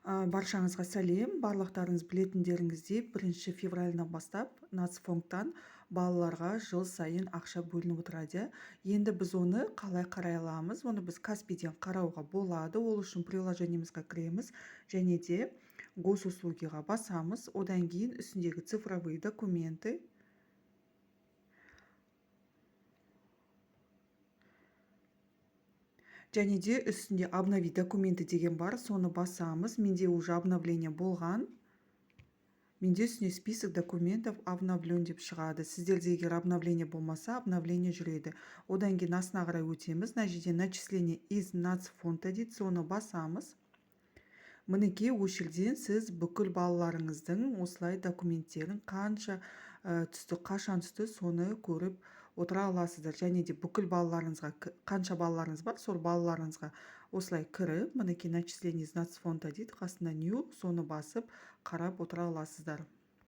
Баршаңызға сәлем! Барлықтарыңыз білетіндеріңіздей, 1 февралынан бастап Нацфондтан балаларға жыл сайын ақша бөлініп отырады, иә. Енді біз оны қалай қарай аламыз? Оны біз Каспийден қарауға болады. Ол үшін приложениемізге кіреміз және де «Госуслугиға» басамыз. Одан кейін үстіндегі «Цифровые документы» және де үстінде «Обновить документы» деген бар, соны басамыз. Менде уже обновление болған, менде үстіне «Список документов обновлен» деп шығады. Сіздерде егер обновление болмаса, обновление жүреді. Одан кейін астына қарай өтеміз. Мына жерде «Начисление из Нацфонда» дейді, соны басамыз. Мінекей, осы жерден сіз бүкіл балаларыңыздың осылай документтерін, қанша түсті, қашан түсті, соны көріп отыра аласыздар. Және де бүкіл балаларыңызға, қанша балаларыңыз бар, сол балаларыңызға осылай кіріп, мінекей, «Начисление из Нацфонда» дейді, қасында «New», соны басып қарап отыра аласыздар.